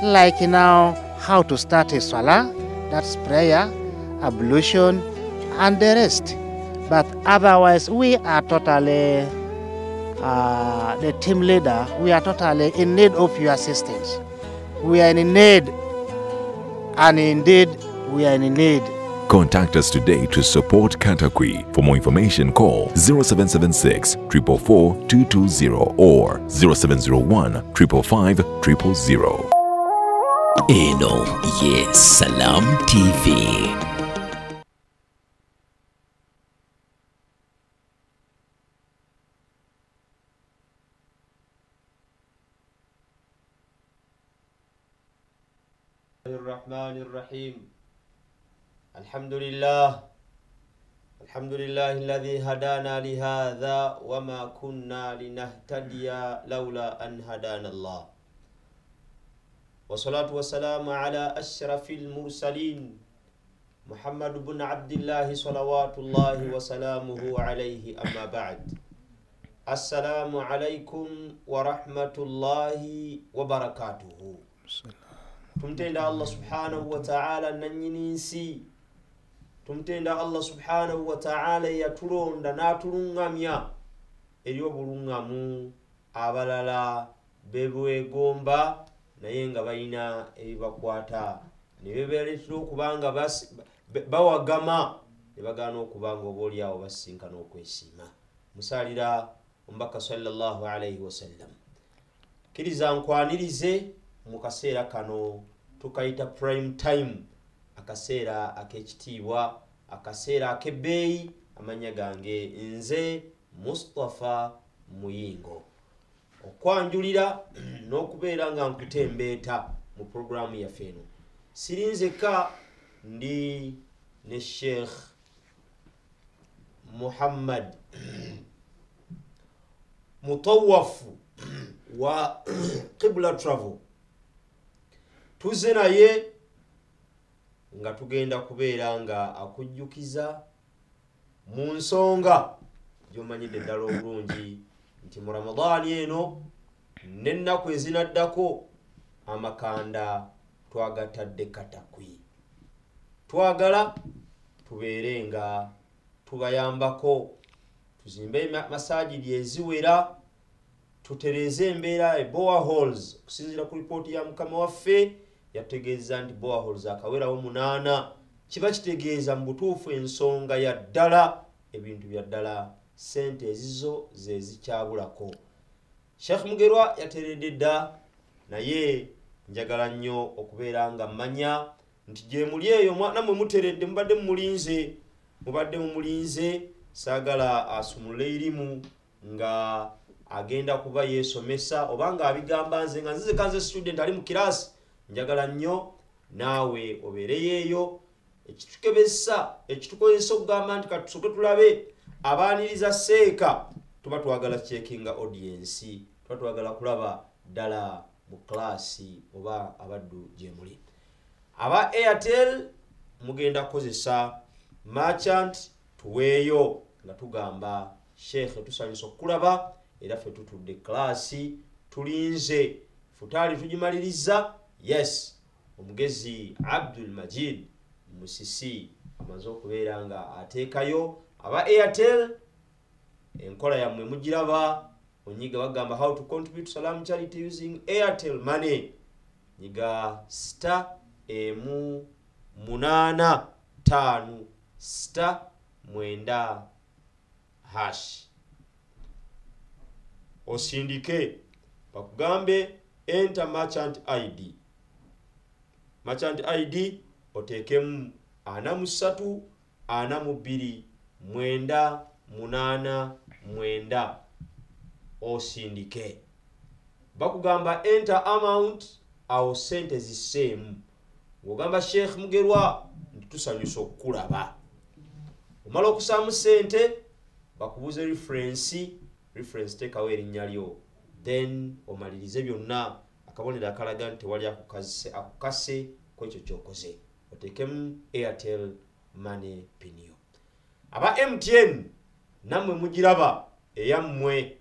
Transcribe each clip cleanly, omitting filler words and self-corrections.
Like now, how to start a salah, that's prayer, ablution, and the rest. But otherwise, we are totally, the team leader, we are totally in need of your assistance. We are in need, and indeed, we are in need. Contact us today to support Katakwi. For more information, call 0776 444 220 or 0701 555 000. Eno ye Salam TV. الرحمن الرحيم. الحمد لله، الحمد لله الذي هدانا لهذا وما كنا لنهتدي لولا أن هدانا الله، والصلاة والسلام على أشرف المرسلين محمد بن عبد الله صلوات الله وسلامه عليه، أما بعد. السلام عليكم ورحمة الله وبركاته. Tumtenda Allah subhanahu wa ta'ala nannyini nsi, tumtenda Allah subhanahu wa ta'ala yatulonda n'atulungamya eri obulungamu abalala bebwegomba naye nga balina ebibakwata ne bebeeretera okubanga bawagama ne bagaana okubanga oba oliawo basisinkana okwesiima. Musaalira omubaka sallallahu alaihi wasallam. Kkiriza nkwanirize mu kaseera kano tukayita prime time, akaseera ak'ekitiibwa, akaseera ak'ebbeeyi. Amannya gange nze Mustafa Muyingo, okwanjulira n'okubeera nga nkutembeeta mu puroguramu yaffe eno. Siri nzekka, ndi ne Sheikh Muhammad Mutawafu wa Qibla Travel. Tuze naye nga tugenda kubeera nga akujjukiza mu nsonga gy'omanyidde ddala obulungi nti mu Ramadaani eno n'ennaku ezinaddako amakanda twagatadde Katakwi. Twagala tubeere nga tubayambako, tuzimbe masaajidi eziwera, tutereeze embeera e boreholes. Okusinziira ku ripooti ya mukama waffe yategeeza nti boreholes akawerawo 8. Kiba kitegeeza mu butuufu ensonga ya ddala, ebintu bya ddala, ssente ezizo ze zikyabulako. Sheikh Mugerwa yateredde dda, naye njagala nnyo okubeera nga mmanya nti gye muli eyo nammwe muteredde, mubadde mumulinze, mubadde mumulinze. Saagala asumulule erimu nga agenda kuba yeesomesa oba nga abigamba nze nga nzize kanze student ali mu kirasi. Njagala nnyo naawe obeereyo eyo. Ekitukebesa, ekitukozesa okugamba nti katusooke tulabe abaaniriza seeka, tuba twagala checkinga audience, tuba twagala kulaba ddala mu klaasi oba abaddu gye muli. Aba Airtel mugenda kukozesa merchant tuweeyo nga tugamba Sheikh tusanyusa okukulaba, era ffe tutudde klaasi tulinze futaali tugimaliriza. Yes, omugezi Abdul Majid Musisi amaze okubeera nga ateekayo. Aba Airtel enkola yammwe mugiraba, onyiga bagamba how to contribute to Salam Charity using Airtel money. Nyiga star emu 8 5 star 9 hash, osindike bakugambe enter merchant ID. Merchant ID oteekemu 43 42 9 8 9 osindike. Bakugamba enter amount, awo sente ziseemu. Ng'ogamba Sheikh Mugerwa nti tusanyusa okukulaba. Omala okusaamu sente bakubuuze reference, reference teekawo erinnya lyo, then omalirize byonna akabonero akalaga nti tewali akukase ku ekyo ky'okoze. Oteekemu Airtel Money pin yo. Aba MTN nammwe mugiraba eyammwe,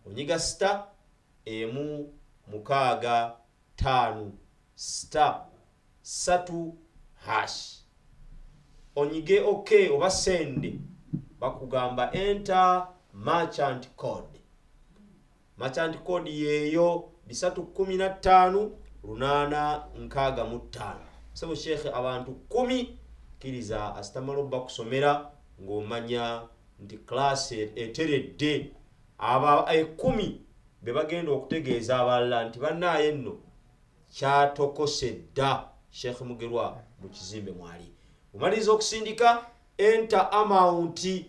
onyiga star emu 6 5 star 3 hash. Onyige okay oba send, bakugamba enter merchant code. Merchant code yeyo 315 865. Sebo shekhe abantu 10 kiriza asitamalo bakusomera ng'omanya nti class eteredde. Aba 10 be bagenda okutegeeza abalala nti bannaaye nno kyatokose dda Sheikh Mugerwa mu kizimbe mwali. Omaliriza okusindika enter amount,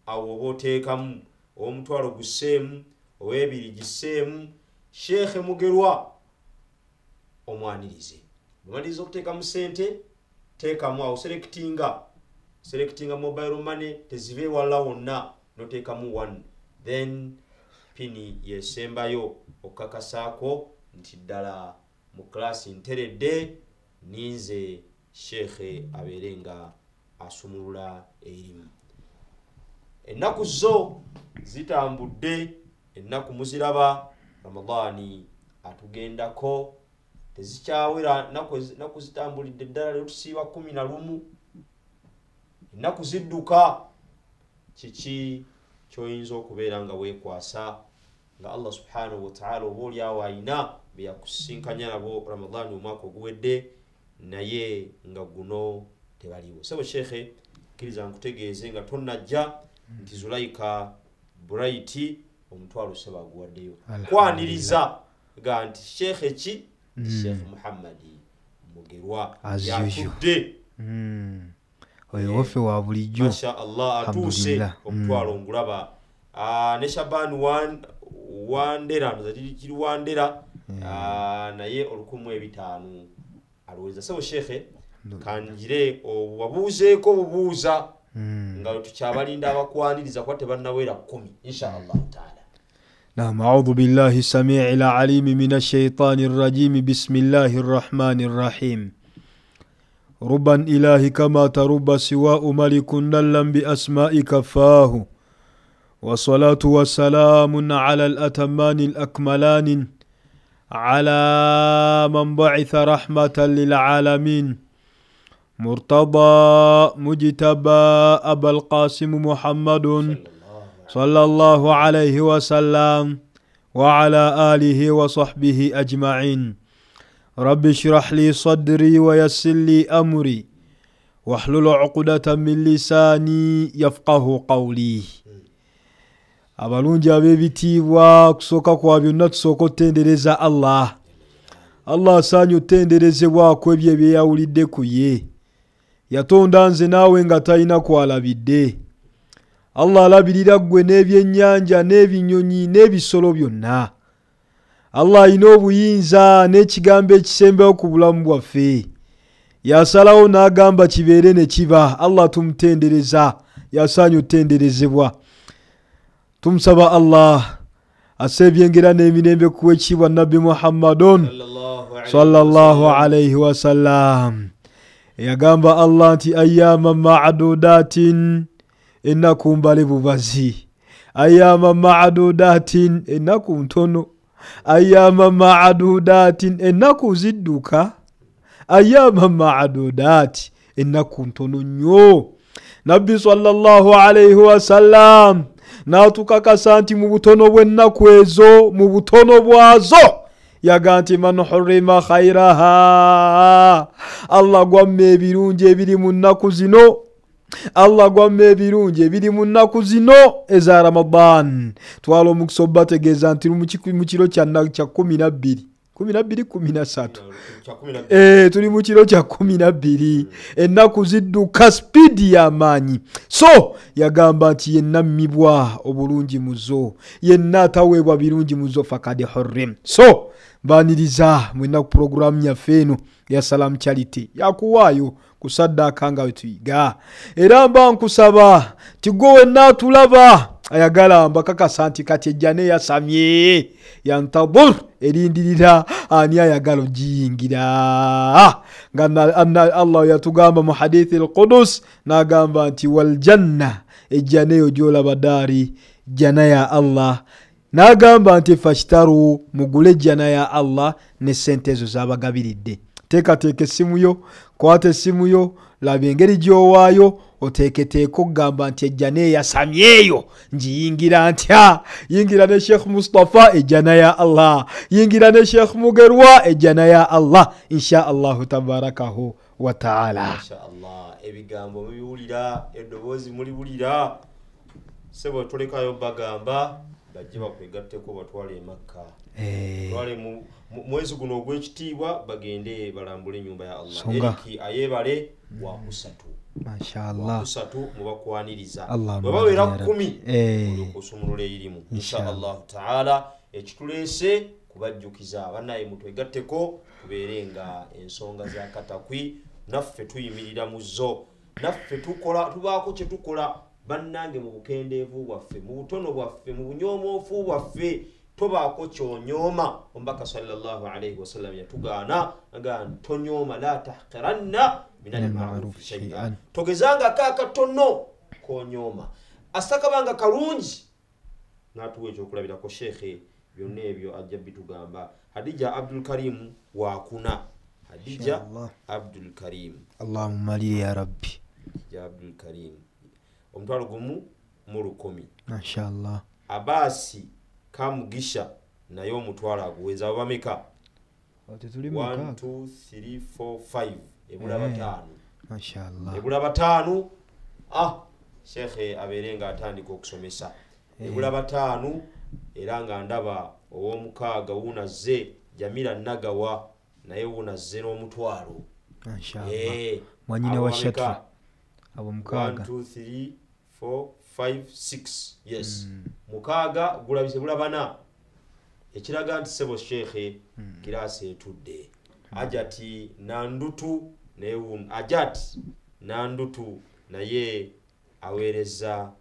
awo oba oteekamu omutwalo guseemu ow'ebiri giseemu, Sheikh Mugerwa omwanirize. Omaliriza okuteekamu sente, teekamu awo selectinga mobile money tezive wala wonna, noteekamu 1 then pini yesembayo okakasaako nti ddala mu class nteredde ninze Sheikh abeere nga asumulula erimu. Ennaku zo zitambudde, ennaku muziraba, Ramadhani atugendako tezikyawera, nnaku zitambulidde ddala, leero tusiiba 11, ennaku zidduka. Kiki kyoyinza okubeera nga weekwasa nga Allah subhanahu wa ta'ala oba oliawo ayina be yakusinkanya nabo Ramadhani omwaka oguwedde naye nga guno tebaliwo. Sebo Shekhe, kkiriza nkutegeeze nga tonnajja nti Zulaika Bright omutwalo seba aguwaddeyo. Kwaniriza ga nti Shekhe ki? Sheikh Muhammadi Mugerwa yatudde. Oyo waffe wa bulijjo. Masha Allah atuuse omutwalo ngulaba. Ne Shaban wandera kiri wandera naye 1500 alowooza. Sebo Shekhe, kanjire obabuuzeeko obubuuza nga tukyabalinda abakwaniriza kuba tebannawera 10 insha Allah taala. نعم. أعوذ بالله السميع العليم من الشيطان الرجيم. بسم الله الرحمن الرحيم. ربا إله كما ترب سواء ملك نلا بأسمائك فاه، والصلاة والسلام على الأتمان الأكملان على من بعث رحمة للعالمين مرتضى مجتبى أبا القاسم محمد صلى الله عليه وسلم وعلى آله وصحبه أجمعين. رب اشرح لي صدري ويسر لي أمري واحلل عقدة من لساني يفقه قولي. Abalungi ab'ebitiibwa, kusooka kwa byonna tusooka otendereza Allah. Allah asaanye otenderezebwako ebyo ebyeyawulidde ku ye. Yatonda nze naawe nga talina kwalabidde. Allah alabirira ggwe n'ebyennyanja n'ebinyonyi n'ebisolo byonna. Allah alina obuyinza n'ekigambo ekisembayo ku bulamu bwaffe. Yasalawo n'agamba kibeere ne kiba. Allah tumutendereza, yasaanye otenderezebwa. Tumusaba Allah asse ebyengera n'emirembe ku w'ekitiibwa Nabbi Muhammadun sallallahu alayhi wasallam. Yagamba Allah nti ayyama ma'dudatin, ennaku mbale bubazi. Ayyama ma'dudatin, ennaku ntono. Ayyama ma'dudatin, ennaku zidduka. Ayyama ma'dudati, ennaku ntono nnyo. Nabbi sallallahu alayhi wasallam n'atukakasa nti mu butono bw'ennaku ezo, mu butono bwazo, yaga nti man hurima khairaha, Allah gwamma ebirungi ebiri mu nnaku zino, Allah gwamma ebirungi ebiri mu nnaku zino eza Ramadan. Twala omukisa obbategeeza nti mu kiro kya 12 12 13 tuli mu kiro kya 12, ennaku zidduka sipiidi y'amaanyi. So yagamba nti yenna mmibwa obulungi muzo, yenna ataweebwa birungi muzo fakad hurrim. So mbaniriza mwenna ku puroguramu yaffe eno ya Salam Charity yakuwaayo kusaddaaka nga wetuyiga. Era mba nkusaba nti gwe wenna atulaba ayagala mbakakasa nti kati ejja neyasamye yantabur, erindirira ani ayagala ogiyingira. Nga Allah yatugamba mu hadithi al-Qudus n'agamba nti waljanna, ejjana eyo gy'olaba daari jjana ya Allah N'agamba nti fashtaru, mugule ejjana ya Allah ne ssente ezo z'abagabiridde. Teekateeka essimu yo, kwata essimu yo, laba engeri gy'owaayo, oteeketeeka okugamba nti ejjana eyasamye eyo ngiyingira ntya. Yingira ne Sheikh Mustafa ejjana ya Allah, yingira ne Sheikh Mugerwa ejjana ya Allah, insha Allahu tabarakahu wa taala. Inshallah, ebigambo mubiwulira, eddoboozi muliwulira. Sebo tulekayo bagamba bajje bakwegatteko batwale e Makka, twale mu mwezi guno ogw'ekitiibwa, bagende balambule ennyumba ya Allah. Eriki ayebale wakusatu, mashallah, wakusatu mubakwaniriza bwe bawera 10 olw'okusumulula erimu insha Allahu taala. Ekituleese kubajjukiza bannaye mutwegatteko tubeere nga ensonga za Katakwi naffe tuyimirira mu zo, naffe tukola, tubaako kye tukola bannange mu bukendeevu bwaffe, mu butono bwaffe, mu bunyoomoofu bwaffe. Tobaako kyonyooma. Omubaka sallallahu alaihi wasallam yatugaana nga tonyooma, la tahqiranna minal ma'rufi shay'an, togezangako akatono konyooma, asakabanga kalungi. N'atuwa ekyokulabirako Sheikh, byonna ebyo ajja bitugamba. Hadija Abdul Karim wakuna, Hadija Abdul Karim, Allahumma li ya Rabbi, Hadija Abdul Karim 1,000. Mashallah. Abasi Kamugisha naye omutwalo aguweza. Bameka? 1 2 3 4 5, ebula bataano. Mashallah, ebula bataano. Sheikh abeere nga atandika okusomesa, ebula bataano. Era nga ndaba ow'omukaaga wuunazze Jamila Nagawa, naye wuunazze n'omutwalo. Mashallah, mwanyina wa Shatra, abo mukaaga. 1 2 3 4 5 6, yes, mukaaga gulabise bulabana, ekiraga nti sebo Sheikh kirasi etudde. Ajati Nandutu naye, Ajati Nandutu naye aweereza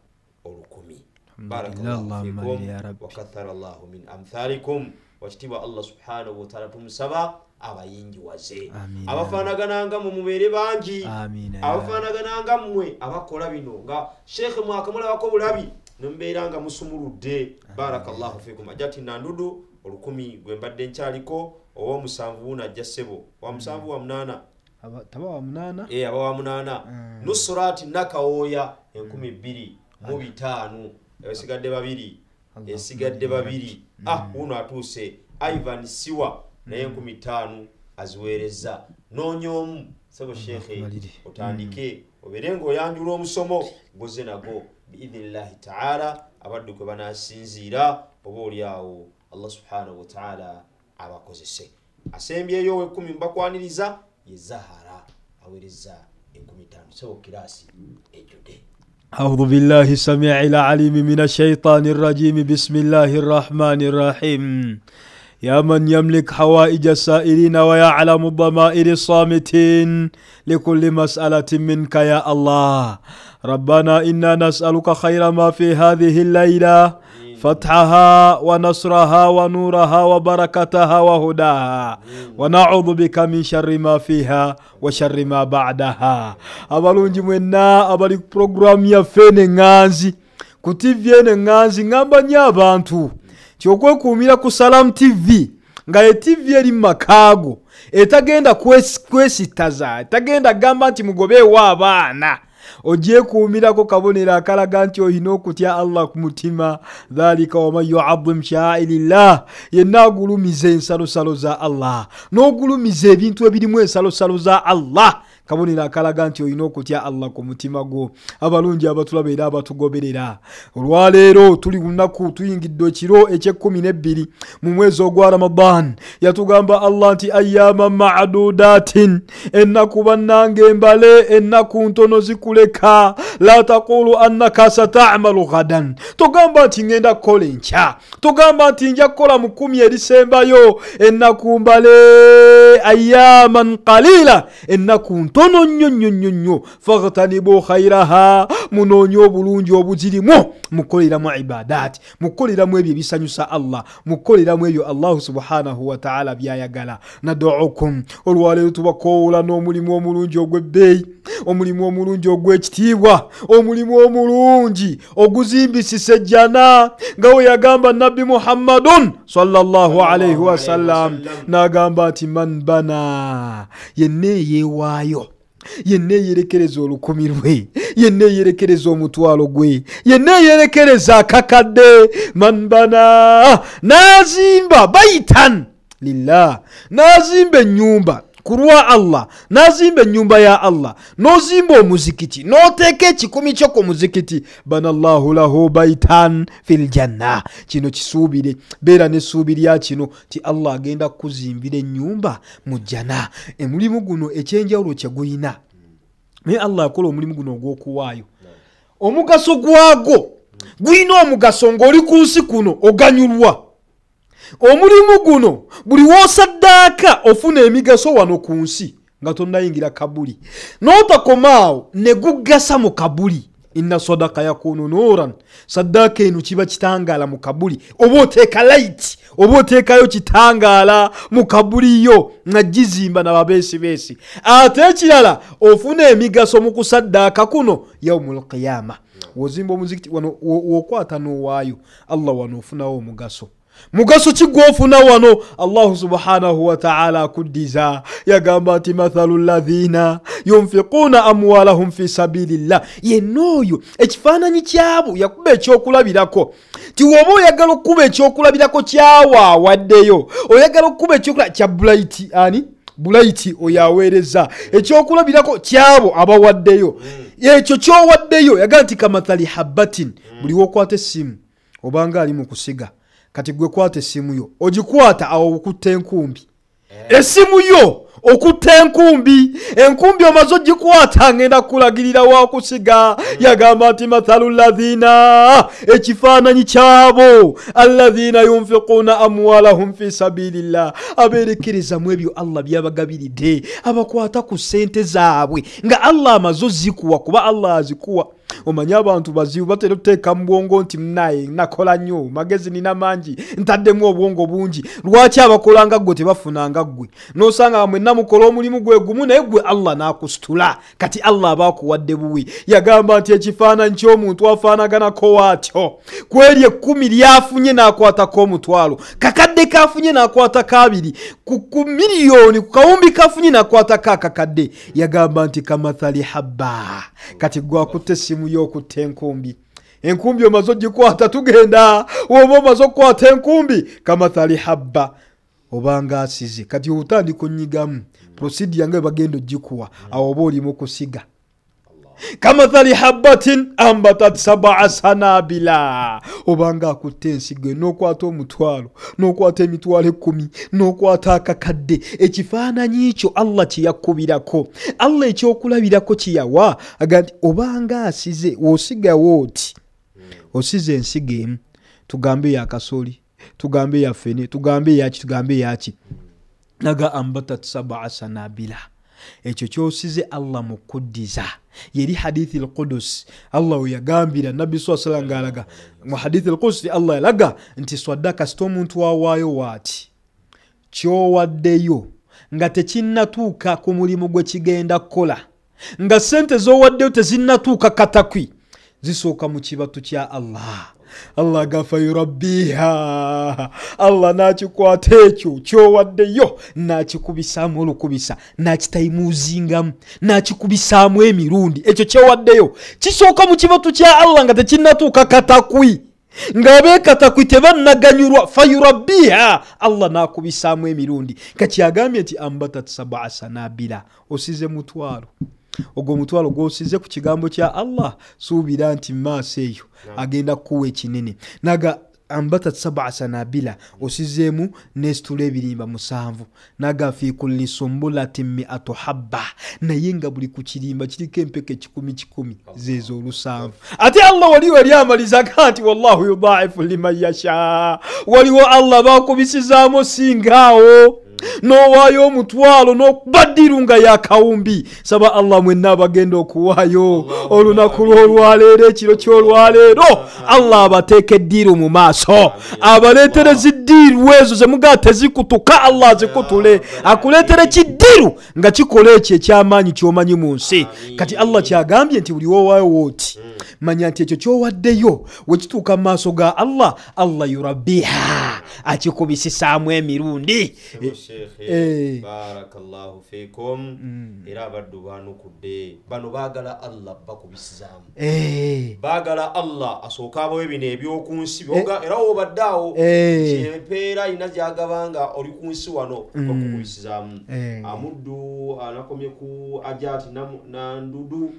1,000. Barakallahu fikum wa kathara Allahu min amthalikum. Wakitiibwa Allah subhanahu wa ta'ala tumusaba abayingiwaze, abafaanagananga mu mubeere bangi, abafaanagananga mmwe abakola bino nga Sheikh mwakamulabako bulabi nemubeera nga musumuludde. Barakallahu fikum. Ajati Nandudu 1,000 gwe mbadde nkyaliko. Ow'omusanvu wuno ajja ssebo, wa musanvu wa munaana, taba wa munaana, aba wa munaana. Nusrat Nakawooya 2,500, esigadde babiri, esigadde babiri. Wuno atuuse Ivan Siwa naye 5,000 aziweereza. Noonya omu sebo Sheikh otandike obeere ng'oyanjula omusomo goze nago biidhinillahi taala, abaddu kwe banaasinziira oba oli awo Allah subhanahu wa taala abakozese. Asembyeyo ow'ekkumi mbakwaniriza ye Zahara aweereza 5,000. Sebo kirasi ejjudde. أعوذ بالله السميع العليم من الشيطان الرجيم. بسم الله الرحمن الرحيم. يا من يملك حوائج السائلين ويعلم الضمائر الصامتين لكل مسألة منك يا الله. ربنا إنا نسألك خير ما في هذه الليلة، فتحها ونصرها ونورها وبركتها وهداها، ونعوذ بك من شر ما فيها وشر ما بعدها. Abalungi mwenna abali ku programu yaffe n'eŋŋanzi ku TV eno eŋŋanzi, ŋŋamba nnyo abantu nti okwekuumira ku Salam TV nga ye TV eri mu makaago, etagenda kwesittaza, etagenda gamba nti mugobeewo abaana, ogyekuumirako kabonero akalaga nti olina okutya Allah ku mutima. Dhalika waman yuazim sha'airillah, yenna agulumiza ensalosalo za Allah, n'ogulumiza ebintu ebirimu ensalosalo za Allah, kabonero akalaga nti olina okutya Allah ku mutima gwo. Abalungi abatulaba era abatugoberera, olwaleero tuli lunaku tuyingidde ekiro eky'e12 mu mwezi ogwa Ramadan. Yatugamba Allah nti ayyama ma'dudatin, ennaku bannange embale, ennaku ntono zikuleka. La taqulu annaka sata'malu ghadan, togamba nti ngenda kukola enkya, togamba nti nja kukola mu 10 erisembayo. Ennaku mbale, ayyaman qalila, ennaku ntono nnyo nnyo nnyo nnyo. Faghtanibu khairaha Munoonye obulungi obuzirimu, mukoleramu ibadaati, mukoleramu ebyo ebisanyusa Allah, mukoleramu ebyo Allahu subhanahu wa ta'ala byayagala. Nad'ukum, olwaleero tubakoowola n'omulimu omulungi ogw'ebbeeyi, omulimu omulungi ogw'ekitiibwa, omulimu omulungi oguzimbisisa ejjana, nga we yagamba Nabbi Muhammadun sallallahu alayhi wasallam, n'agamba nti man bana, yenna eyeewaayo, yenna eyerekereza olukumi lwe, yenna eyerekereza omutwalo gwe, yenna eyerekereza akakadde, man bana, n'azimba baitan lillah, n'azimba ennyumba ku lwa Allah, n'azimba ennyumba ya Allah, n'ozimba omuzikiti, n'oteeka ekikumi kyo ku muzikiti, banallahu lahu baitan fil janna. Kino kisuubire, beera n'essuubi lya kino ti Allah agenda kukuzimbira ennyumba mu jjana. Omulimu guno ekyenjawulo kye guyina, naye Allah akola omulimu guno ogw'okuwaayo, omugaso gwagwo guyina omugaso ng'oli ku nsi kuno oganyulwa. Omulimu guno buli w'osaddaaka ofuna emigaso wano ku nsi nga tonnayingira kabuli, n'otakomaawo ne gugasa mu kabuli. Inna sadaka yakunu nuran, saddaaka eno kiba kitangaala mu kabuli, oba oteeka light, oba oteekayo kitangaala mu kabuli yo nga gizimba nababeesibeesi. Ate ekirala ofuna emigaso mu kusaddaaka kuno yaumul qiyama. Wozimba omuzikiti wano w'okwata n'owaayo Allah, wano ofunawo omugaso. Mugaso ki gw'ofuna wano? Allahu subhanahu wa ta'ala akuddiza, yagamba nti mathalu ladhina yunfiquuna amwalahum fi sabilillah. Yenna oyo ekifaananyi kyabo yakuba ekyokulabirako, ti woba oyagala okukuba ekyokulabirako kyawaawaddeyo, oyagala okukuba ekyokulabirako kya Bulaiti, ani Bulaiti oyo aweereza ekyokulabirako kyabo abawaddeyo, ekyo kyowaddeyo. Yagamba nti kamathali habbatin, buli w'okwata essimu obanga ali mu kusiga, kati gwe kwata essimu yo ogikwata awo okutta enkumbi, essimu yo okutta enkumbi, enkumbi omaze ogikwata ngenda kulagirira wakusiga. Yagamba nti mathalu ladhina, ekifaananyi kyabo alladhina yunfiquuna amwalahum fi sabilillah, abeerekereza mu ebyo Allah byabagabiridde, abakwata ku ssente zaabwe nga Allah amaze ozikuwa, kuba Allah azikuwa. Omanyi abantu bazibu batera okuteeka mu bwongo nti munaye nakola nnyo, magezi nina mangi, ntaddemu obwongo bungi. Lwaki abakolanga ggwe tebafunanga ggwe? N'osanga mwenna mukola omulimu gwe gumu, naye ggwe Allah n'akusitula. Kati Allah aba akuwadde buwi. Yagamba nti ekifaananyi ky'omuntu afaanaganako atyo, ku eryo ekkumi lyafunye n'akwatako omutwalo, kakadde kafunye n'akwatako abiri, ku miliyoni, ku kawumbi kafunye n'akwatako akakadde. Yagamba nti kamathali habba, kati gwe akutte essimu y'okutta enkumbi, enkumbi omaze ogikwata, tugenda woba omaze okukwata enkumbi, kamathali habba, obanga asize. Kati otandika onyigamu procedure nga bagenda ogikuwa, awo oba oli mu kusiga. Kamathali habbatin ambatat sab'a sanabila, obanga akutte ensigo n'okwata omutwalo, n'okwata emitwalo ekkumi, n'okwata akakadde. Ekifaananyi ekyo Allah kye yakkubirako, Allah ekyokulabirako kye yawa, agamba nti obanga asize, w'osigawo oti osize ensigo emu, tugambe ya kasooli, tugambe ya ffene, tugambe yaki, tugambe yaki, naga ambatat sab'a sanabila, ekyo kyosize Allah mu kuddiza. Yeri hadithi al-Qudus, Allah yagambira Nabbi sallallahu alayhi wasallam ng'alaga mu hadithi al-Qudus, Allah yalaga nti swadaka sita omuntu awaayo waati kyowaddeyo nga tekinnatuuka ku mulimu gwe kigenda kukola, nga ssente z'owaddeyo tezinnatuuka katakwi, zisooka mu kibatu kya Allah. Allah gafa yurabbiha, Allah n'akikwata ekyo kyowaddeyo n'akikubisaamu olukubisa, n'akitayimuuzingamu, n'akikubisaamu emirundi. Ekyo kyowaddeyo kisooka mu kibatu kya Allah nga tekinnatuuka katakwi, ng'abeekatakwi tebannaganyulwa, fayurabbiha, Allah n'akubisaamu emirundi. Kati agambye nti ambatat sab'a sanabila, osize mutwalo, ogwo omutwalo gw'osize ku kigambo kya Allah, suubira nti maaso eyo agenda kukuwa ekinene. Naga ambatat sab'a sanabila, osizeemu n'esitula ebirimba 7, naga fi kulli sumbulatin mi'atu habba, naye nga buli ku kirimba kiriko empeke 100 zeezo 7. Ate Allah wali wali amalizaga nti wallahu yudaa'ifu liman yasha, waliwo Allah bakubisizaamu singaawo. N'owaayo omutwalo n'okuba ddiiru nga yakawumbi. Saba Allah mwenna abagenda okuwaayo olunaku lw'olwaleero, ekiro ky'olwaleero, Allah abateeka eddiiru mu maaso, abaleetere ziddiiru ezo ze mugaa tezikutuka, Allah azikutule, akuleetere kiddiiru nga kikola ekyo ekyamaanyi ky'omanyi mu nsi. Kati Allah kyagambye nti buli wowaayo wooti manya nti ekyo ky'owaddeyo wekituuka mu maaso ga Allah, Allah yurabbiha, akikubisisaamu emirundi. Barakallahu fikum. Era abaddu banukudde bano baagala Allah bakubisizaamu, baagala Allah asooka abawe bino ebyoku nsi era wobadde awo kyempeera alina gyagabanga oli ku nsi wano bakukubisizaamu. Amuddu anakomye ku Ajati Nandudu,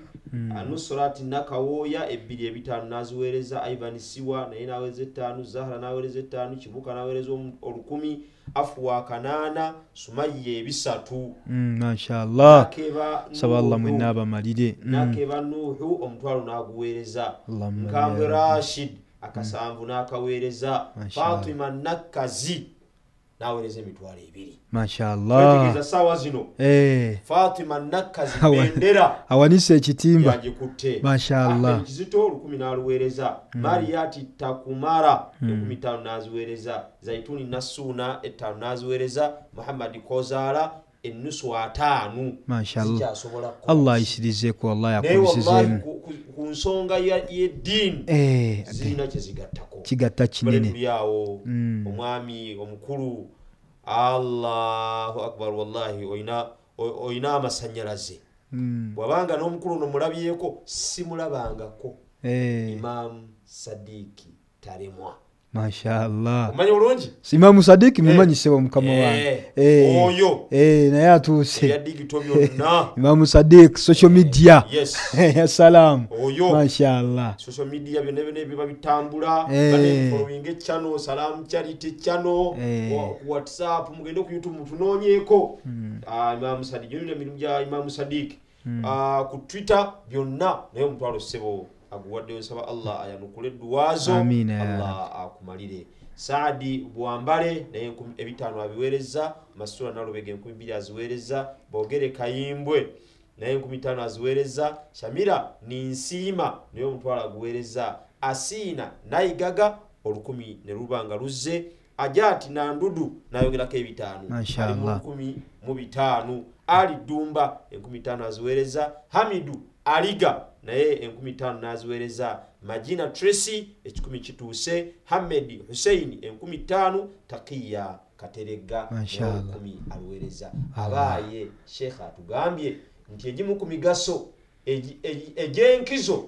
Nusrat Nakawooya 2 5 n'aziweereza, Ivan Siwa naye n'aweereza 5, Zahra n'aweereza 5, Kibuka n'aweereza 1000, Afuwa 8, Sumayye 3. Mashallah, saba Allah mwenna abamalire. Nakeba Nuhu omutwalo n'aguweereza, Nkambwe Rashid 7 n'akaweereza, Fatima Nakazi n'aweereza emitwalo 2. Mashallah, twetegereza ssaawa zino Fatima Nakazi bendera awanise ekitimba yagikutte. Mashallah, Kizito 1000 n'aluweereza, Mariati Takumara 15 n'aziweereza, Zaituni Nasuuna 5 n'aziweereza, Muhammad Kozaala 5.5. Mashallah, Allah ayisirizeeko, Allah yakubisizeemu ku nsonga y'eddiini zirina kye zigattako, kigatta kinene. Tuli awo omwami omukulu, Allahu akbar, wallahi oyina amasannyalaze. Bw'abanga n'omukulu ono mulabyeko, simulabangako Imam Sadiki Talemwa. Mashallah, omanyi bulungi Imamu Sadiki mumanyi ssebo mukama wange oyo naye atuuse ebya digito byonna. Imamu Sadiki social media, yes, salamu oyo mashallah, social media byonna byonna ebiba bitambula, bane following channel Salam Charity channel ku WhatsApp, mugende ku YouTube mutunoonyeeko Imamu Sadiki, byonna emirimu gya Imamu Sadiki ku Twitter byonna, naye omutwalo ssebo aguwaddeyo. Nsaba Allah ayanukule edduwaazo, Allah akumalire. Saadi Bwambale naye 5,000 abiweereza, Masula Nalubega 2,000 aziweereza, Bogere Kayimbwe naye 5,000 aziweereza, Shamira Ninsiima naye omutwalo aguweereza, Asiina Nayigaga 1,000 ne luba nga luzze, Ajati Nandudu nayongerako 5,000 ali mu 15,000, Ali Dumba 5,000 aziweereza, Hamidu Aliga naye 5,000 n'aziweereza, Majina Tracy 1,000 kituuse, Hamed Hussein 5,000, Takiya Kateregga 1,000 aluweereza. Abaaye Sheikh atugambye nti egimu ku migaso egy'enkizo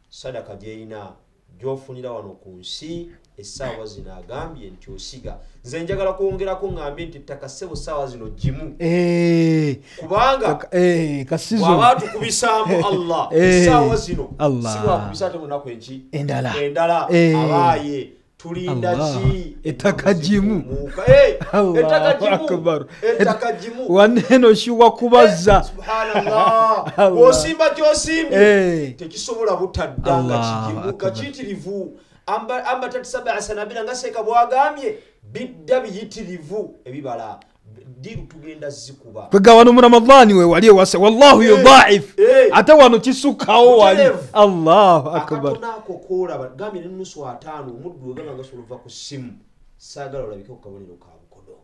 sadaka gy'erina gy'ofunira wano ku nsi essaawa zino, agambye nti osiga. Nze njagala kwongerako ŋŋambye nti ettaka ssebo ssaawa zino gimu, kubanga bw'aba atukubisaamu Allah essaawa zino si bwakubisa ate munaku enki endala. Abaaye tulinda ki? Ettaka gimu, ettaka gimu waneno shiwa kubazza. Subhanallah, bw'osimba ky'osimbye tekisobola butadda nga kigimu nga kiyitirivu. Ambatat 7 sanabila nga seeka bwagambye bidda biyitirivu ebibala ddiiru tugenda zikuba kwega wano mu Ramadhani we wali ewase, wallahu yudhaif, ate wano kisukkawo wali. Allahu akbar. Akatono ako koolaba gambye ne 5.50 omuddu wegamba nga sobola ova ku ssimu, saagala olabike ku kabonero ka bukodo,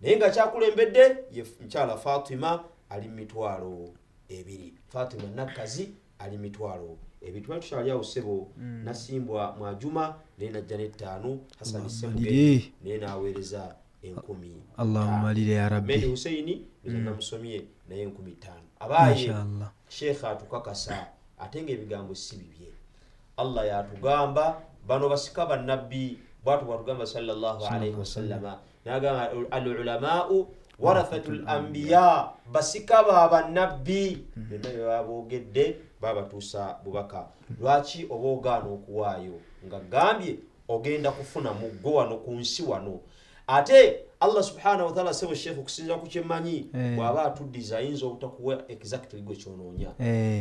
naye nga kyakulembedde ye mukyala Fatima ali 2,000, Fatima Nakazi ali 2,000. Twali tukyali awo ssebo, Nasimbwa Mwajuma naye najja ne5, Hasani Ssemugenyi naye n'aweereza 1,000. Allahumma malire ya Rabbi. Medi Husseini namusomye naye 5,000. Abaaye Sheikh atukakasa ate ng'ebigambo si bibye. Allah yatugamba bano basika bannabbi, bwatu bwatugamba sallallahu alayhi wasallama, n'agamba al-ulamau warathatul anbiya, basika ba bannabbi byonna bye baboogedde babatuusa bubaka. Lwaki oba ogaana okuwaayo nga gambye ogenda kufuna muggo wano ku nsi wano? Ate Allah subhanahu wa ta'ala sebo Sheikh okusinziira ku kyemmanyi bw'aba atuddiza ayinza obutakuwa exactly gwe kyonoonya.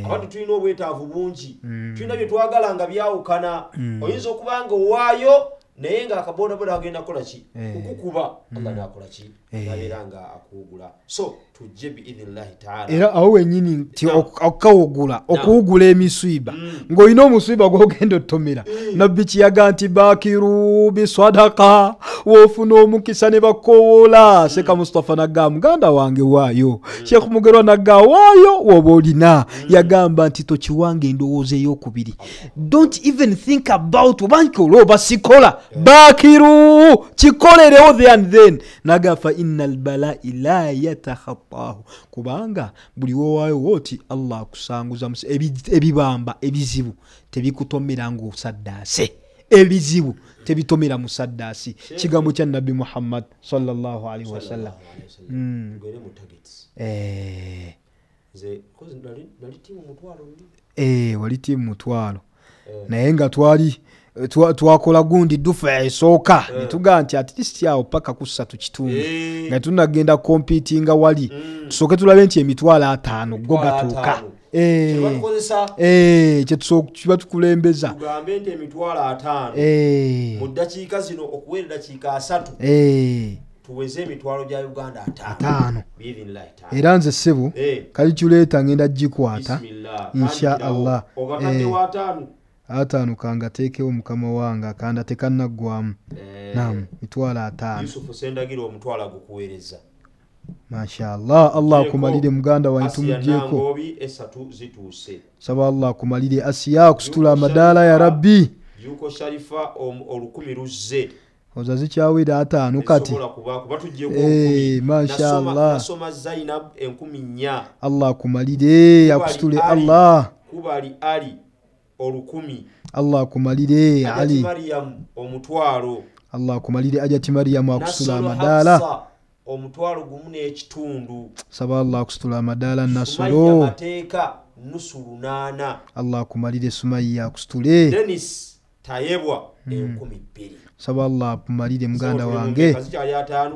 Abantu tulina obwetaavu bungi, tulina bye twagala nga byawukana. Oyinza okuba nga owaayo naye nga akabodaboda agenda kukola ki? Kukukuba. Allah n'akola ki? Nabeera nga akuwugula. So tujje biidhinillahi taala. Era awo wennyini nti okawugula, okuwugula emiswiba ng'olina omuswiba gw'ogenda otomera. Nabbi kiyaga nti bakiru bisadaka, w'ofuna omukisa ne bakowoola. Sheikh Mustafa nagamba muganda wange waayo. Sheikh Mugerwa nagamba waayo w'oba olina. Yagamba nti tokiwanga endowooza ey'okubiri. Don't even think about oba nkola oba sikola. Bakiru kikolerewo there and then. Nagamba innal balai la yatakhattahu, kubanga buli wowaayo woti Allah akusanguza ebibamba ebizibu tebikutomera ng'osaddaase, ebizibu tebitomera musaddaasi. Kigambo kya Nabbi Muhammad sallallahu alaihi wasallam. Tugende mu targets. Nze kozi nali tiimu mutwalo ndi. Wali tiimu mutwalo. Naye nga twali twakola gundi dufa esooka ne tugamba nti at least awo paka ku 3.5 nga tunagenda competinga wali tusooke tulabe nti 50,000 go gatuuka. Kye tukulembeza tugambe nti 50,000 mu ddakiika zino okuwera ddakiika 3 tuweze emitwalo gya Uganda 5 biidhinillahi taala. Era nze ssebo kalikyuleeta ngenda gikwata insha Allah. Ogatadde wa 5 5 kangateekewo mukama wange akanda tekannaggwamu. Naam, 50,000. Yusufu Sendagiro omutwalo agukuweereza. Mashallah, Allah akumalire muganda wange tumuggyeko. Nangobi 3 zituuse. Saba Allah akumalire Asiya akusitula amadaala ya Rabbi. Yuko Sharifa 1,000 luzze. Oza zikyawera 5 kati. Kuba tuggyeko 1,000. Mashallah. Nasoma Zainab 4,000. Allah akumalire akusitule Allah. Kubali Ali 1,000. Allah akumalire Ali. Mariam 1,000. Allah akumalire Ajati Mariam akusitula amadaala. 1,500. Saba Allah akusitula amadaala Nasolo. Mateeka 8.5. Allah akumalire Sumayya akusitule. Dennis Tayebwa 2,000. Saba Allah akumalire muganda wange.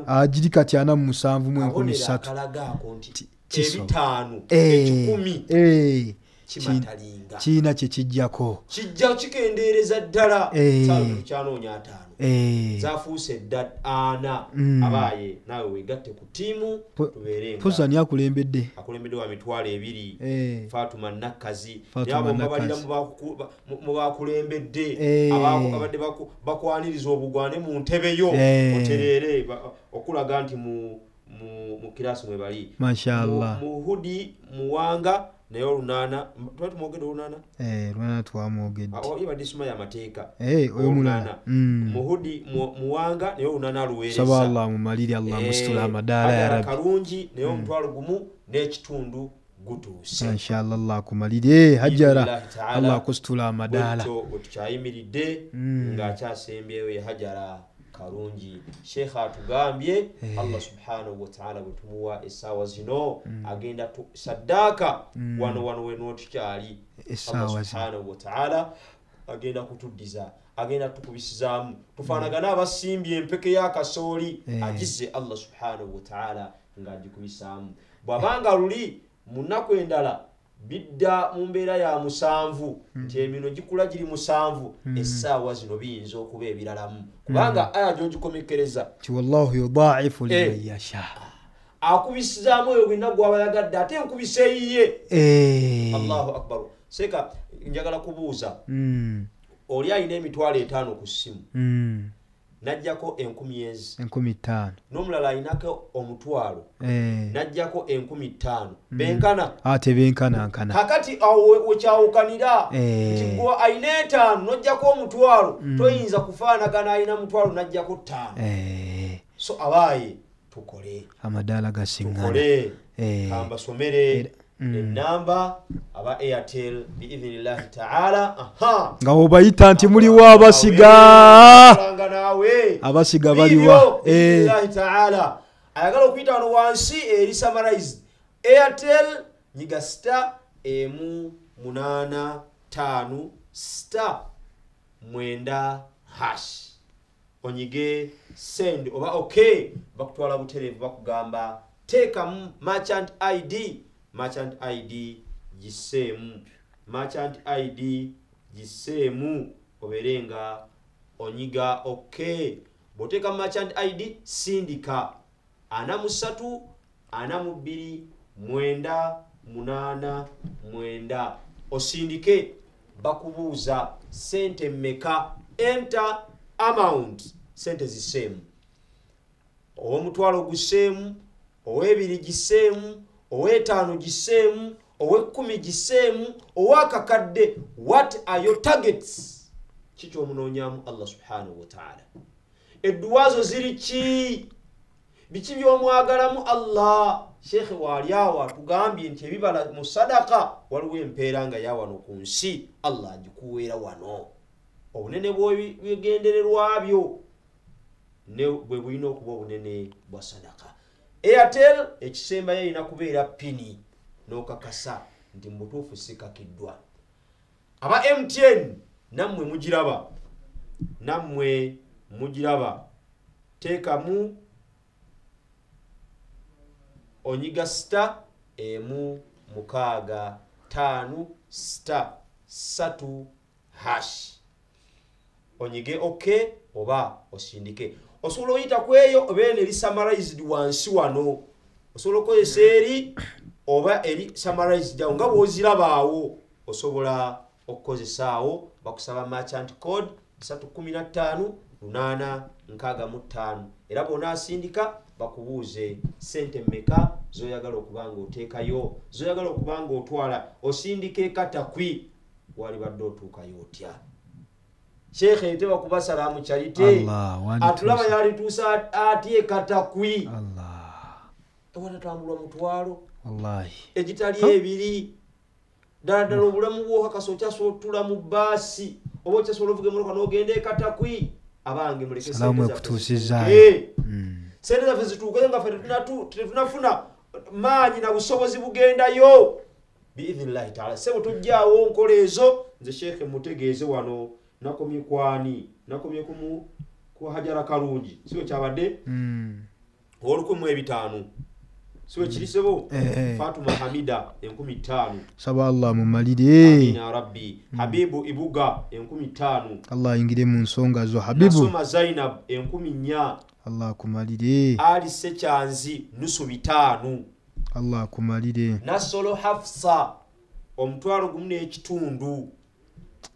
Agiri kati 47 mu 3,000. Akalagaako nti 5 1,000 kimatalinga kiina kye kijjako kijja kikendeereza ddala. Kyanoonya 5 zafuuse dda 4. Abaaye naawe weegatte ku ttiimu tubeere nga Pozani akulembedde wa 2,000. Fatuma Nakkazi abo mbabalira mu bakulembedde abadde bakwaniriza obugwane mu ntebe yo otereere okulaga nti mu kirasi mwe bali. Mashallah. Muhudi Muwanga naye 8 tuba tumwogedde 8. 8 twamwogedde. Ibadde Suma y'amateeka. Oyo mulala. Muhudi Muwanga naye 8 aluweereza. Saba Allah mumalire Allah musitula amadaala ya Rabbi. Kalungi naye 1,500 gutuuse. Inshallah Allah akumalire Hajara. Allah akusitula amadaala. Bwe tukyayimiridde ng'akyasembyeyo ye Hajara Karungi. Sheikh atugambye Allah subhanahu wa ta'ala bwe tumuwa essaawa zino agenda saddaaka wano weno tukyali. Allah subhanahu wa ta'ala agenda kutuddiza, agenda tukubisizaamu tufaanagana abasimbye empeke y'akasooli agize Allah subhanahu wa ta'ala ng'agikubisaamu. Bw'abanga luli mu nnaku endala bidda mu mbeera ya 7 nti emino gikula giri 7 essaawa zino biyinza okuba ebiralamu kubanga aya gy'ogikomekkereza ti wallahu yudaa'ifu liman yasha, akubisizaamu oyo gwonna gw'aba yagadde ate enkubisa eyiye. Allahu akbar. Seeka njagala kubuuza oli alina 50,000 ku ssimu n'aggyako 1,000 ezi 5,000 n'omulala alinako 1,000 n'aggyako 5,000 benkana tebenkanankana. Kakati awo wekyawukanira nti gwe alina 5 n'oggyako 1,000 toyinza kufaanagana alina 1,000 n'aggyako 5. So abaaye tukole amadaala gasiŋŋana, tukole kambasomere enamba aba Airtel biidhinillahi taala. Nga obayita nti muliwa abasiga, abasiga baliwa biidhinillahi taala. Ayagala okuyita wano wansi eri summarized Airtel nyiga star 185 star 9 hash onyige send oba okay, bakutwala butereevu bakugamba teekamu merchant ID. Merchant ID giseemu, merchant ID giseemu obeere nga onyiga okay. Bw'oteeka merchant ID sindika 43 42 9 8 9. Osindike, bakubuuza sente mmeka, enter amount, sente ziseemu, ow'omutwalo guseemu, ow'ebiri giseemu, ow'etaano giseemu, ow'ekkumi giseemu, ow'akakadde. What are your targets? Kiki omunoonyaamu Allah subhanahu wa ta'ala? Edduwa zo ziri ki? Biki by'omwagalamu Allah? Sheikh waali awo atugambye nti ebibala mu sadaka waliwo empeera nga ya wano ku nsi, Allah agikuweera wano. Obunene bw'ebigendererwa byo ne bwe bulina okuba obunene bwa sadaka. Airtel ekisembayo erina kubeera pini n'okakasa nti mu butuufu sikakiddwa. Aba MTN nammwe mugiraba, nammwe mugiraba, teekamu onyiga star 1 6 5 star 3 hash, onyige ok oba osindike. Osobola oyita ku eyo oba eno eri summarized wansi wano, osobola okozesa eri oba eri summarized awo nga bw'ozirabaawo, osobola okukozesaawo. Bakusaba merchant code 315 865, era bw'onaasindika bakubuuze sente mmeka z'oyagala okuba nga oteekayo, z'oyagala okuba nga otwala. Osindika ekatakwi, walibadde otuukayo otya? Sheikh eteba kuba salaamu Charite, atulaba yalituusa atya ekatakwi? Ewatatambulwa mutwalo egitali ebiri. Ddala ddala obulamu bw'okakasa okyasobola otula mu bbaasi oba okyasobola ovuga emmotoka n'ogenda ekatakwi. Abange muleke sente zaffe zituukeyo nga ffe tetunafuna maanyi na busobozi bugendayo biidhinillahi taala. Sebo tojjaawo nkola ezo. Nze Sheikh mutegeeze wano nakomye kwani, nakomye ku Hajara Kalungi, siwe kyabadde 1500, siwe kiri sebo. Fatuma Hamida 5000, saba Allah mumalire. Amina rabbi. Habibu Ibuga 5000, Allah ayingire mu nsonga zo Habibu. Nasoma Zainab 4000, Allah akumalire. Ali Sekyanzi 550, Allah akumalire. Nasolo Hafsa 1,500,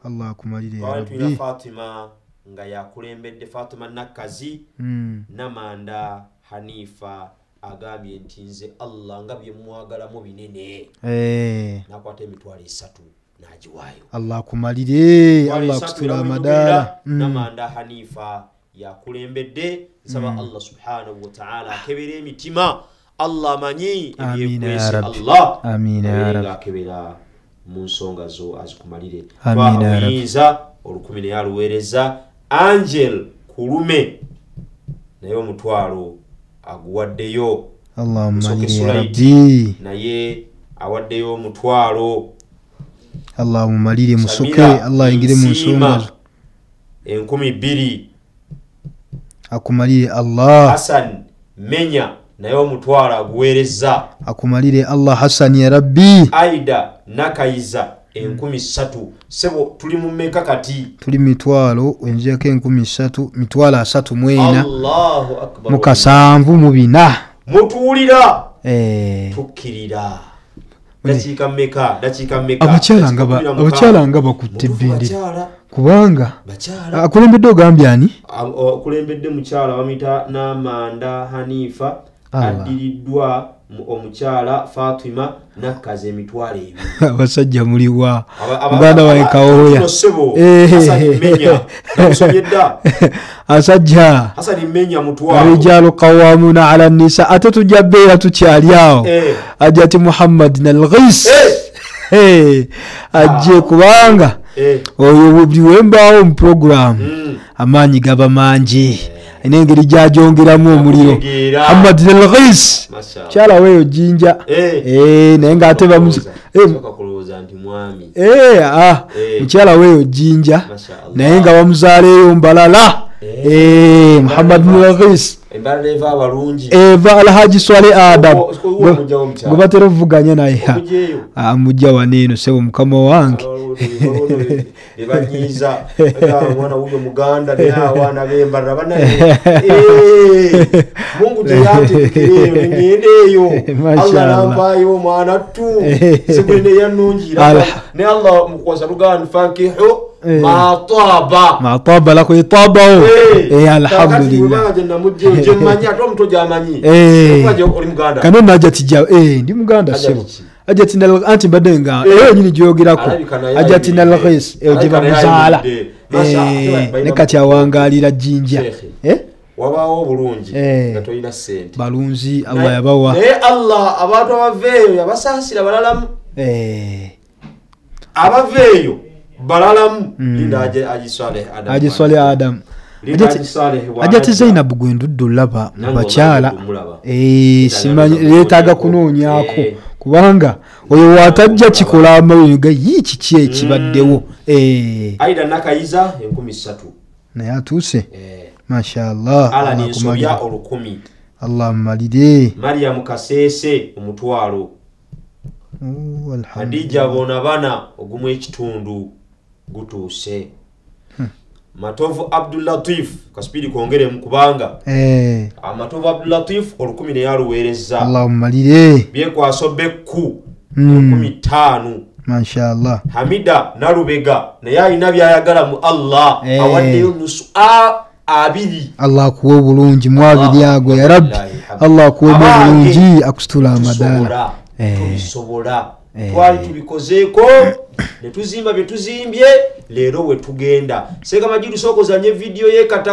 Allah akumalire. Tulina Fatima nga yakulembedde, Fatima Nakazi Namanda Hanifa agambye nti nze Allah nga bye mwagalamu binene, nakwata 300 n'agiwaayo. Allah akumalire, Allah akusitula amadaala. Namanda Hanifa yakulembedde. Nsaba Allah subhanahu wa ta'ala akebera emitima, Allah amanyi ebyekwese, Allah akebera mu nsonga zo azikumalire. Twabuyinza 1000 naye aluweereza. Angel Kulume naye 1000 aguwaddeyo. Allah mumalire rabbi, naye awaddeyo 1000. Allah mumalire musoke, Allah ayingire mu nsonga zo. 2000 akumalire Allah. Hassan Menya naye 1000 aguweereza. Akumalire Allah Hassan ya rabbi. Aida Nakayiza 3000. Sebo tuli mu mmeka kati? Tuli mitwalo enjeko 3000, mitwalo 34. Allahu akbar. 74. Mutuwulira? Tukkirira. Dakiika mmeka? Dakiika mmeka? Abakyala nga bakutte ebbendera. Kubanga akulembedde ogambye ani? Akulembedde mukyala bamuyita Namanda Hanifa, addiriddwa omukyala Fatima Nakazi 20,000. Abasajja muliwa muganda wange Kawoya. Asajja rijalu qawamuna ala nisa, ate tujja beera tukyali awo. Ajja ti Muhammad nalghis ajje, kubanga oyo buli wembaawo mu programu amaanyi gaba mangi, n'engeri gy'agyongeramu omuliro. Muhammad nalghis kyala weeyo Jinja, naye ng'ate mukyala weeyo Jinja, naye nga bamuzaaleeyo Mbalala. Muhammad nalghis. Eva Alhaji Swale Adam gwe batera ovuganya naye amujja waneeno sebo mukama wange ebanyiiza omwana wuyo muganda naye abaana b'embalala banaye Mungu gye ngenda eyo Allah nampaayo omwana tu sigulina eyannungira ne Allah mukuwasa luganda fankihu ma taba ma taba lako itabawo alhamdulillah kano najati ja ndi muganda sebo ajati nal anti mbadde nga eyo nyini gyogerako ajati nal khais eyo gye bamuzaala ne kati awangalira Jinja wabaawo obulungi nga tolina ssente balunzi Allah yabawa naye Allah abantu abaveeyo yabasaasira balalamu abaveeyo balalamu linda Haji Swaleh Adam Ajati Zainab gwe ndudde olaba bakyala simanyi yeetaaga kunoonyaako kubanga oyo watajja kikola amayo ga yiki ki ekibaddewo Aida Nakayiza 3,000 naye atuuse mashallah Ala ni nsobya 1,000 Allah mmalire Mariam Kasese 5,000 Hadija Bonabana 1.5 gutuuse Matovu Abdul Latif kasipidi kwongere mukubanga Matovu Abdul Latif 1,000 ne yaluweereza Allahumma malire byekwaso bekku 15,000 mashallah Hamida Nalubega naye alina byayagala mu Allah awaddeyo nusu abiri Allah akuwe obulungi mu abiri ago ya Rabbi Allah akuwe obulungi akusitula amadala tubisobola twali tubikozeeko ne tuzimba bye tuzimbye leero we tugenda Seka Majidu soko zanye video ye kata.